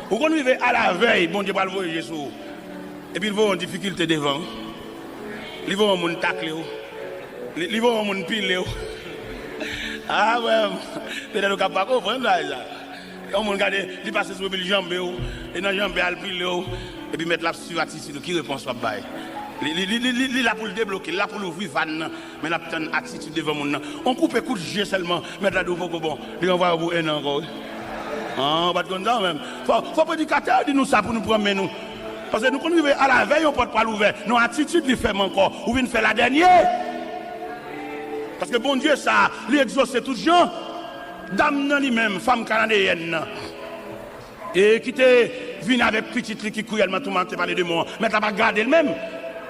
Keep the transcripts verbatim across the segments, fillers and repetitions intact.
Ou konn rive alavèy Bondye pral voye je sou ou. Epi l voye yon difikilte devan ou. Li voye yon moun takle w. Li, li voye yon moun pile w. Ah, frè m. Petèt ou ka pa konprann bagay sa. Yon moun gade, li pase sou epi l janbe w. E nan janbe a, l pile w. Epi mèt la ap swiv atitid ou. Ki repons w ap bay? Li, li, li, li, li, li la pou l debloke, li la pou l ouvri vàn nan. Men l ap tann atitid devan moun nan. On koupe kout je sèlman, mèt la di w poko bon. Li ranvwaye w pou en an ankò, wi. Ah, ou pa t konn sa ou menm. Fò, fò predikatè yo di nou sa pou nou pran men nou. Paske nou konn rive alavèy yon pòt pral ouvè. Non, atitid li fèmen ankò. Ou vin fè l a dènye. Paske Bondye sa, li egzose tout jan. Dam nan li menm, fanm kanadeyèn nan. E ki te vin avèk pitit li ki kriyèlman toumante pa ledemon an. Mèt la pa gade l menm.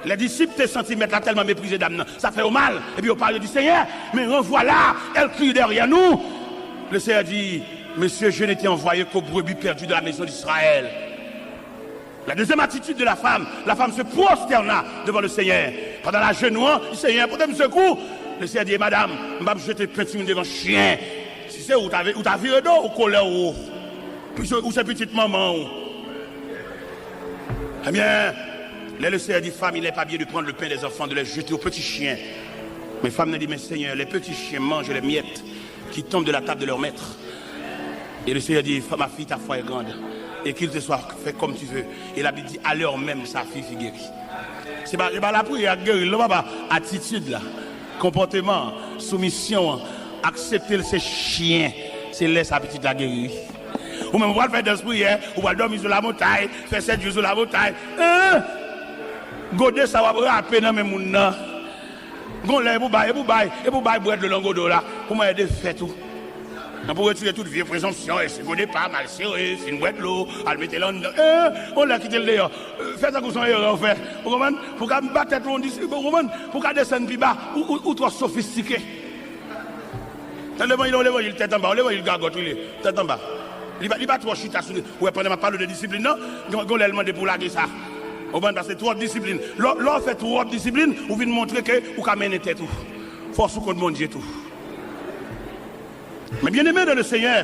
Lè disip te santi mèt la tèlman meprize dam nan, sa fè yo mal. Epi yo pare, yo di, Seigneur, mais revoilà, elle crie derrière nous. Le Seigneur dit, Monsieur, je n'étais envoyé qu'aux brebis perdues de la maison d'Israël. La deuxième attitude de la femme, la femme se prosterna devant le Seigneur. Pandan l ajenou, Seignè, pote m sekou. Le Seigneur dit, Madame, m p ap jete penti m devan chen. Si se ou, ou ta, ou ta vire do, ou kolè ou. Puiske ou se pitit manman ou. Ebyen, lè le Seigneur dit, Femme, il n'est pas bien de prendre le pain des enfants, de les jeter aux petits chiens. Men fanm nan di, Men Senyè, les petits chiens mangent les miettes qui tombent de la table de leur maître. Et le Seigneur dit, Ma fille, ta foi est grande, et qu'il te soit fait comme tu veux. Et la Bible dit, à l'heure même, sa fi fi geri. Se pa, se pa lapriyè k geri l non, papa. Atitid la, konpòteman an, soumisyon an, aksepte l se chen, se lè sa pitit la geri, wi. Ou menm, ou pral fè dans priyè, ou pral dòmi sou lamontay, fè sèt jou sou lamontay. Hein? Gode sa w ap rape nan men moun nan. Gon lè, e pou bay, e pou bay, e pou bay bwè dlo nan gode w la, pou manyen defèt ou. Nan pou retire tout vye prezonpsyon, e se gode pa, mal sere, fin bwè dlo, al mete l anndan. Eh, gon lè kite l deyò. Eh, fè tankou se yon erè w fè. Ou konprann? Pou ka bat tèt ou yon dis, ou konprann? Pou ka desann pi ba, ou, ou, ou twò sofistike. Nan levanjil, yon levanjil tèt anba, yon levanjil gagòt li ye, tèt anba. Li pa, li pa twò chita sou li. Ou wè, pandan m ap pale w de disiplin nan, gon, gon lè l mande pou w lage sa. Ou konprann? Paske twòp disiplin. Lè, lè w fè twòp disiplin, ou vin montre ke ou ka mennen tèt ou. Fò w sou kont Bondye tou. Men byeneme nan le Senyè,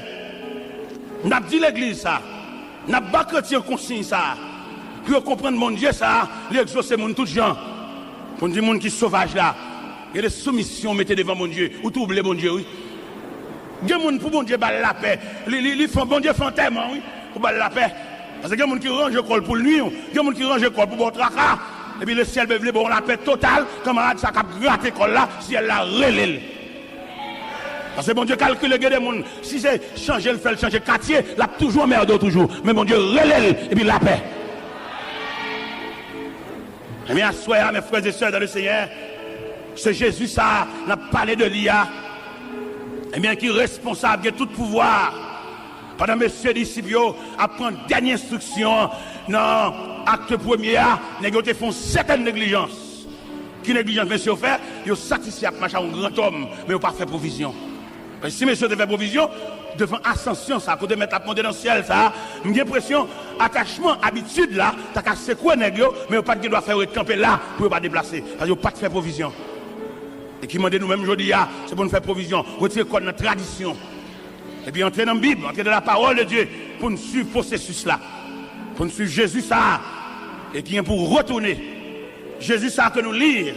n ap di legliz sa, n ap ba kretyen konsiy sa, pou yo konprann Bondye sa, li egzose moun tout jan. Pou n di moun ki sovaj la, gen de soumisyon w mete devan Bondye, ou twouble Bondye, wi. Gen moun pou Bondye ba l lapè, li, li, li fè, Bondye fè antèman, wi, pou ba l lapè. Paske gen moun ki ranje kò l pou l nwi w, gen moun ki ranje kò l pou ba w traka. Epi lesyèl vle ba w lapè total, kanmarad sa k ap grate kò l la, syèl la rele l. Paske Bondye kalkile gen de moun, si se chanje l fè l chanje katye, l ap toujou anmède w toujou. Men Bondye rele l, epi lapè. Ebyen, aswè a, mes frères et sœurs dans le Seigneur, se Jezi sa a, n ap pale de li a, ebyen, ki responsab, gen tout pouvwa. Pandan mesye disip yo ap pran dènye enstriksyon nan Akte premye a, nèg yo te fè yon sètèn neglijans. Ki neglijans mesye yo fè? Yo satisfè ap mache ak yon grantòm, men yo pa fè pwovizyon. Men si mesye yo te fè pwovizyon, devan asansyon sa, kote mèt la ap monte nan syèl sa, m gen enpresyon atachman, abitid la, ta ka sekwe nèg yo, men yo pa t gen dwa fè yo ret kanpe la pou yo pa deplase, paske yo pa t fè pwovizyon. E ki mande nou menm jodi a, se pou n fè pwovizyon, retire kò n nan tradisyon. Epi antre nan Bib, antre nan la parole de Dieu, pou n swiv pwosesis la. Pou n swiv Jezi sa a, e ki gen pou retounen. Jezi sa a ke nou li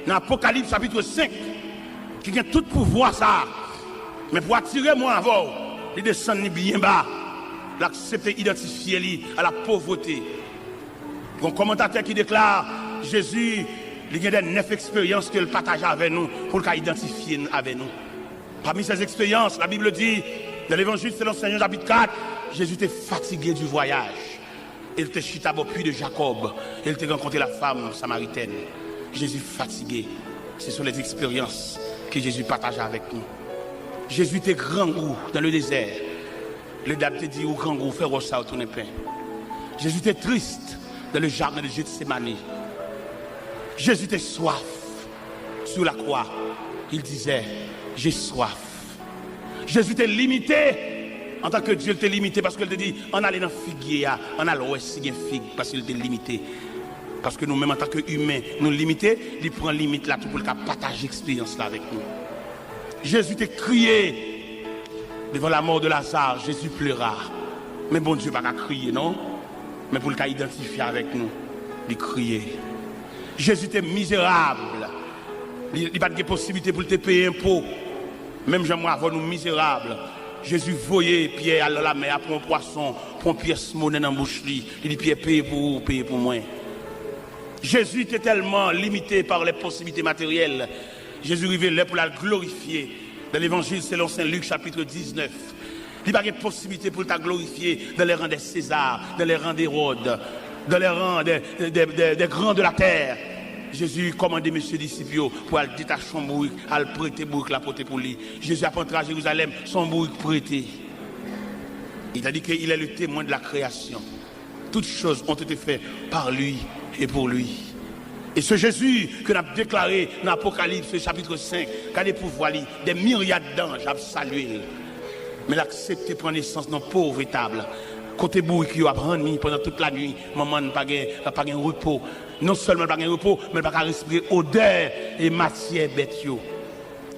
nan Apokalips chapit senk, ki gen tout pouvwa sa a. Men pou atire mwen avè w, li desann li byen ba. L aksepte idantifye li a la pauvreté. Gon kòmantatè ki deklare, Jezi, li gen de nèf eksperyans ke l pataje avè nou, pou l ka idantifye n avè nou. Parmi ces expériences, la Bible dit, dans l'Évangile selon Saint Jean chapitre quatre, Jésus était fatigué du voyage. Il était chita bò puits de Jacob. Il était rencontré la femme samaritaine. Jésus fatigué. Ce sont les expériences que Jésus partage avec nous. Jésus était grangou dans le désert. Ledam te di, ou grangou, fè wòch sa yo tounen pen. Jésus était triste dans le jardin de Gethsemane. Jésus était soif. Sur la croix, il disait, j'ai soif. Jezi te limite. Antanke Dye, li te limite paske li te di, ann ale nan figye a, ann al wè si gen fig, paske li te limite. Paske nou menm, antanke imen, nou limite, li pran limit la tou pou l ka pataje eksperyans la avèk nou. Jezi te kriye devan la mort de Lazare, Jésus pleura. Men Bondye pa ka kriye, non. Men pou l ka idantifye avèk nou, li kriye. Jezi te mizerab. Li, li pa t gen posiblite pou l te peye enpo. Menm jan mwen avè w nou mizerab, Jezi voye Pyè al nan lamè a pran yon pwason, pran yon pyès monè nan bouch li. Li di Pyè, peye pou ou, peye pou mwen. Jezi te tèlman limite pa lè posiblite materyèl, Jezi rive lè pou l al glorifye. Dans l'Évangile selon Saint Luc, chapitre dix-neuf, li pa gen posiblite pou l ta glorifye dans les rangs des Césars, dans les rangs d'Hérode, dans les rangs des, des, des, des grands de la terre. Jezi kòmande mesye disip yo pou al detache yon bourik, al prete bourik la pote pou li. Jezi ap antre a Jerizalèm, se yon bourik prete. Il a dit qu'il est le témoin de la création. Toutes choses ont été faites par lui et pour lui. E se Jezi ke n ap deklare nan Apokalips chapitre cinq, gade pouvwa li, des myriades d'anges ap salye l. Men l aksepte pran nesans nan pov etab, kote bourik yo ap ranni pandan tout lanwit, manman n pa gen, pa gen repo. Non sèlman l pa gen repo, men l pa ka respire odè e matyè bèt yo.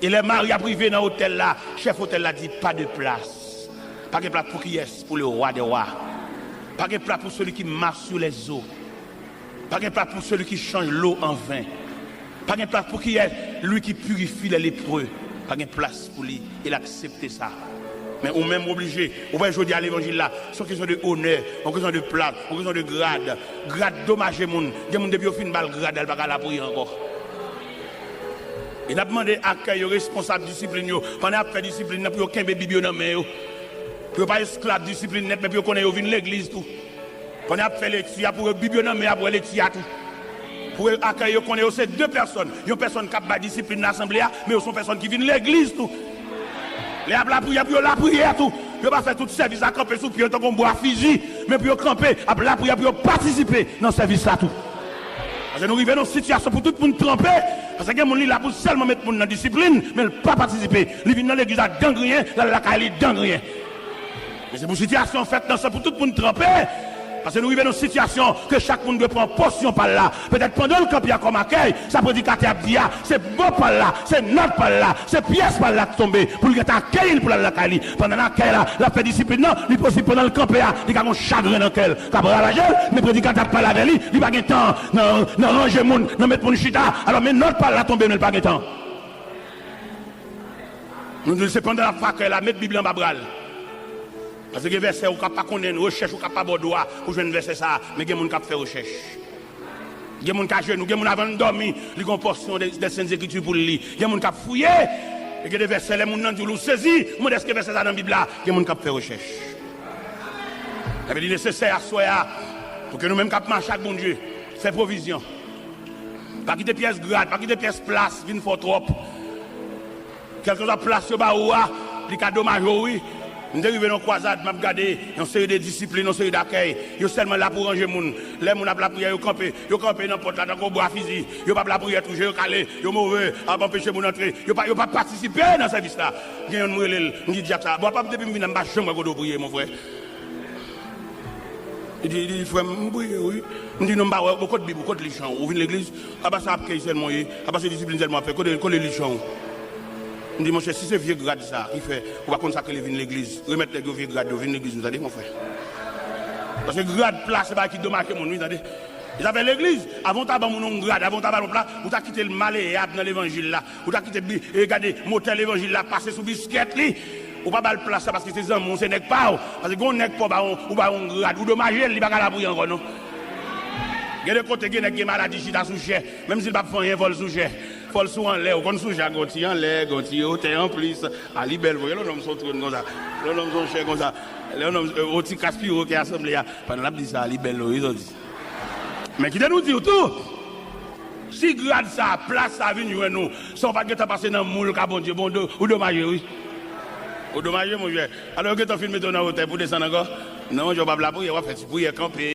E lè Mari ap rive nan otèl la, chèf otèl la di, pas de place. Pa gen plas pou kiyès? Pour le roi des rois. Pa gen plas pou celui qui marche sur les eaux. Pa gen plas pou celui qui change l'eau en vin. Pa gen plas pou kiyès? Lui qui purifie les lépreux. Pa gen plas pou li. E l aksepte sa. Men ou menm ou oblije. Ou wè jodi a levanjil la, se yon kesyon de onè, yon kesyon de plas, yon kesyon de grad. Grad domaje moun. Gen moun depi yo fin ba l grad la, l pa ka lapriyè ankò. E n ap mande akèy yo, responsab disiplin yo, pandan y ap fè disiplin nan, pou yo kenbe Bib yo nan men yo. Pou yo pa esklav disiplin nèt, men pou yo konnen yo vin legliz tou. Pandan y ap fè lekti a, pou yo Bib yo nan men y ap wè lekti a tou. Pou yo akèy yo konnen yo se de pèsòn. Yon pèsòn k ap bay disiplin nan asanble a, men yo se yon pèsòn ki vin legliz tou. Lè y ap lapriyè, pou yo lapriyè tou. Pou yo pa fè tout sèvis la kanpe sou pye yo tankou yon bwa fizi, men pou yo kanpe, ap lapriyè, pou yo patisipe nan sèvis la tou. Paske nou rive nan yon sitiyasyon pou tout moun tranpe. Paske gen moun li la pou sèlman met moun nan disiplin, men l pa patisipe. Li vin nan legliz la dan griyen, l al lakay li dan griyen. Men se pou sitiyasyon fèt nan sa pou tout moun tranpe. Paske nou rive nan yon sitiyasyon ke chak moun dwe pran pòsyon pa l la. Petèt pandan l kanpe a kòm akèy, sa predikatè ap di a, se mo pa l la, se nòt pa l la, se pyès pa l la k tonbe pou l gentan akeyi l pou l al lakay li. Pandan l akèy la, l ap fè disiplin nan, li posib pandan l kanpe a, li ka gon chagren nan kè l k ap ravaje l, men predikatè ap pale avè li, li pa gen tan nan, nan ranje moun, nan met moun chita. Alò, men nòt pa l la tonbe, men l pa gen tan. Nou di l se pandan l ap fè akèy la, met Bib la anba bra l. Paske gen vèsè ou ka pa konnen, rechèch ou ka pa ba w dwa pou jwenn vèsè sa a, men gen moun k ap fè rechèch. Gen moun k ajenou, gen moun avan l dòmi, li gen yon pòsyon de, de Sent Ekriti pou l li. Gen moun k ap fouye, e gen de vèsè, lè moun nan di w, ou sezi, ou mande èske vèsè sa nan Bib la, gen moun k ap fè rechèch. Sa vle di nesesè aswè a, pou ke nou menm k ap mache ak Bondye, fè pwovizyon. Pa kite pyès grad, pa kite pyès plas vin fè w twòp. Kèlkeswa plas yo ba ou a, li ka domaje w, wi. M te rive nan yon kwazad, m ap gade yon seri de disiplin, yon seri dakèy. Yo sèlman la pou ranje moun. Lè moun ap lapriyè, yo kanpe. Yo kanpe nan pòt la tankou bwa fizi. Yo p ap lapriyè tou, je yo kale, yo move, ap anpeche moun antre. Yo pa, yo pa patisipe nan sèvis la. Gen youn m rele l, m di, "Djab sa, bon, apa depi m vin la, m pa janm wè kote w priye, mon frè." Li di, li di, "Frè m, m priye, wi." M di, "Non, m pa wè, bon, kot Bib ou, kot li chan ou? Ou vin legliz? Apa sa ap kèy sèlman w ye? Apa se disiplin sèlman w ap fè? Kote, kote li chan ou?" M di, "Monchè, si se vye grad sa ki fè ou pa konn sa k rele vin legliz, remèt nèg yo vye grad yo, vin legliz nou, tande, mon frè." Paske grad, plas, se bagay ki domaje moun, wi, tande. E zafè legliz, avan w ta ban moun yon grad, avan w ta ba l yon plas, ou ta kite l maleyab nan levanjil la. Ou ta kite bi-, e gade, motè levanjil la pase sou biskèt li. Ou pa ba l plas la paske se zanmi w, se nèg pa w. Paske gen yon nèg pa w ba yon, ou ba yon grad, ou domaje l, li pa ka lapriyè ankò, non. Gen de kote, gen nèg gen maladi chita sou chè. Menm si l p ap fè anyen, fò l sou chè. Fò l sou anlè. Ou konn sou chè a, gen yon ti anlè, gen yon ti otè anplis. A, li bèl vre, lè yon nonm sou yon twòn konsa. Lè yon nonm sou yon chè konsa. Lè yon nonm, e, yon ti kaspiro ki asanble a. Pandan l ap di sa, li bèl vre, wi, sa w di. Men kite nou di w tou, si grad sa, plas sa vin jwenn ou, san w pa t gentan pase nan moul ka Bondye, bon, do-, ou domaje, wi. Ou domaje, monchè. Alò, yo gentan fin mete w nan otè pou desann ankò. Non, monchè, w p ap lapriyè, w ap fè ti priyè kanpe.